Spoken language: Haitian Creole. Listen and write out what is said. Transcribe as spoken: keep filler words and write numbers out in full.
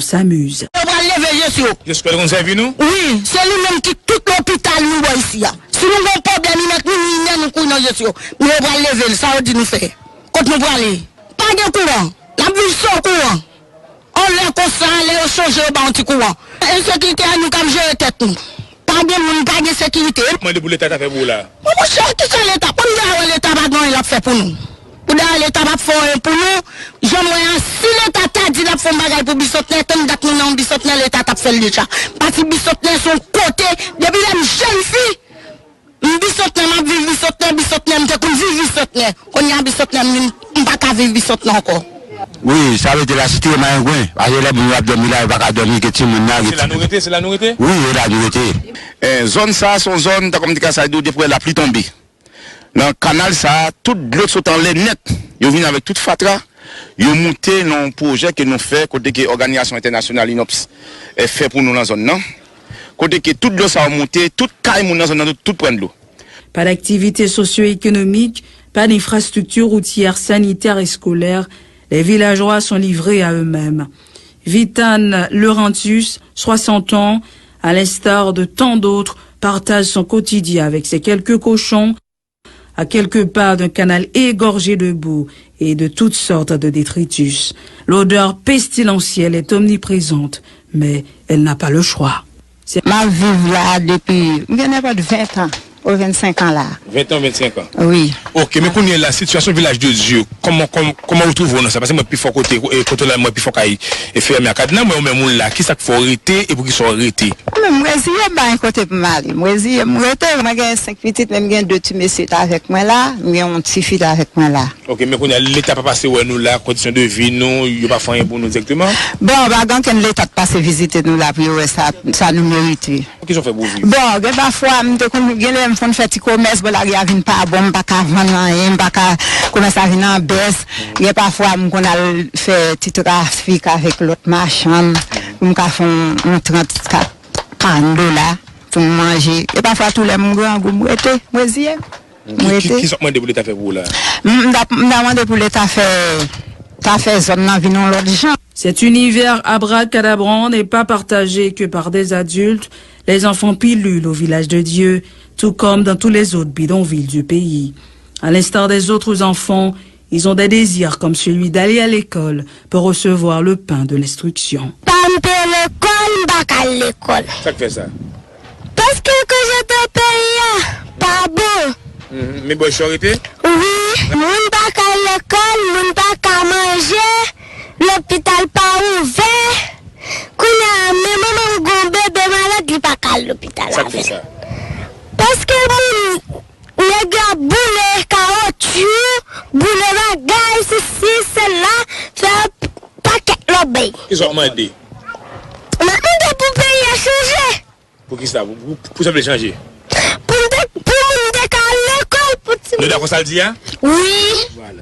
s'amuse. Yo pral leve Jesyo. Jesyo pral konn sèvi nou? Wi, se li menm ki tout lopital nou bò isi a. Si nou gen pwoblèm, li mèt minwi, inè, nou kouri nan Jesyo. Men yo pral leve l, sa yo di nou fè. Kot nou prale? Pa gen kouran. N ap viv san kouran. On lè konsa, lè yo chonje, yo ba yon ti kouran. Ensekirite a, nou k ap jere tèt nou. Pa gen moun, pa gen sekirite. Mande pou Leta ta fè pou ou la. Bon, monchè, kisa Leta? Bon, nou ta wè Leta pa gen anyen l ap fè pou nou. Pou dayè Leta p ap fè anyen pou nou. Jan m wè a, si Leta ta di l ap fè yon bagay pou Bisantnè, tann dat nou nan yon Bisantnè, Leta t ap fè l deja. Pati Bisantnè se yon kote, depi lè m jèn fi, m Bisantnè, m ap viv Bisantnè, Bisantnè, m te konn viv Bisantnè. Kounye a Bisantnè, m vin, m pa ka viv Bisantnè ankò. Wi, sa vle di Lasite Mayengwen. Paske lè moun yo ap dòmi la, yo pa ka dòmi ke timoun nan. Se la nou rete, se la nou rete? Wi, se la nou rete. Eh, zòn sa a se yon zòn, tankou m te ka sa di w, depi lè lapli tonbe. Nan kanal sa a, tout dlo sot anlè nèt. Yo vin avèk tout fatra. Yo moute nan yon pwojè ke nou fè kote ke òganizasyon entènasyonal inops, eh, fè pou nou nan zòn nan. Kote ke tout dlo sa yo moute, tout kay moun nan zòn nan, tout, tout pran dlo. Pas d'activité socio-économique, pas d'infrastructure routière, sanitaire et scolaire, les villageois sont livrés à eux-mêmes. Vitane Laurentus, soixante ans, à l'instar de tant d'autres, partage son quotidien avec ses quelques cochons, à quelques pas d'un canal égorgé de boue et de toutes sortes de détritus. L'odeur pestilentielle est omniprésente, mais elle n'a pas le choix. M ap viv la depi, m gen nenpòt ven tan ou vennsenk an la. Ven tan, vennsenk an? Wi. Ok, men kounye a la, sitiyasyon Vilaj de Dye, kòman, kòman, kòman ou twouve w nan sa? Paske mwen pi fò kote, e, kote la, mwen pi fò kay, e, fèmen a kadna, mwen, ou menm ou la, kisa k fè w rete, e poukisa w rete? Mwen, m reziye m, pa gen kote pou m ale. M reziye m, m rete. Mwen gen senk pitit, men m gen de ti mesye t avèk mwen la, m gen yon ti fi t avèk mwen la. Ok, men kounye a, Leta pa pase wè nou la, kondisyon de vi nou, yo pa fè anyen pou nou dirèkteman? Bon, pa gen okenn Leta t pase vizite nou la pou yo wè sa, sa nou merite. Kisa w fè pou w viv? Bon, gen pafwa, m te konn, gen lè m konn fè ti komès, bon, lari a vin pa bon, m pa ka vann anyen, m pa ka, komès la vin an bès. Gen pafwa, m konn al fè ti trafik avèk lòt machann, pou m ka fè yon, yon trant, kat, karant dola, pou m manje. E pafwa, tou lè m grangou, m rete, m reziye m. Ki, ki, kisa w mande pou Leta fè pou ou la? M, m ta, m ta mande pou Leta fè, ta fè zòn nan vin yon lòt jan. Cet univers abracadabrant n'est pas partagé que par des adultes. Les enfants pilulent au Village de Dieu, tout comme dans tous les autres bidonvilles du pays. À l'instar des autres enfants, ils ont des désirs comme celui d'aller à l'école pour recevoir le pain de l'instruction. Pa m te lekòl, m pa ka al lekòl. Sa k fè sa? Paske koze de peyi a pa bon. Mhm. Men bò isit w rete? Wi, moun pa ka al lekòl, moun pa ka manje, lopital pa ouvè. Kounye a, men manman m gon bebe malad, li pa ka al lopital avè l. Sa k fè sa? Paske moun, nèg yo ap boule kawotyou, boule bagay, sesi, sela, fè pakèt lòbèy. Kisa w mande? M ap mande pou peyi a chanje. Poukisa? Pou, pou, pou sa vle chanje? Pou m te, pou moun te ka al lekòl, pou timoun. Nou dakò sa l di a? Wi. Vwala.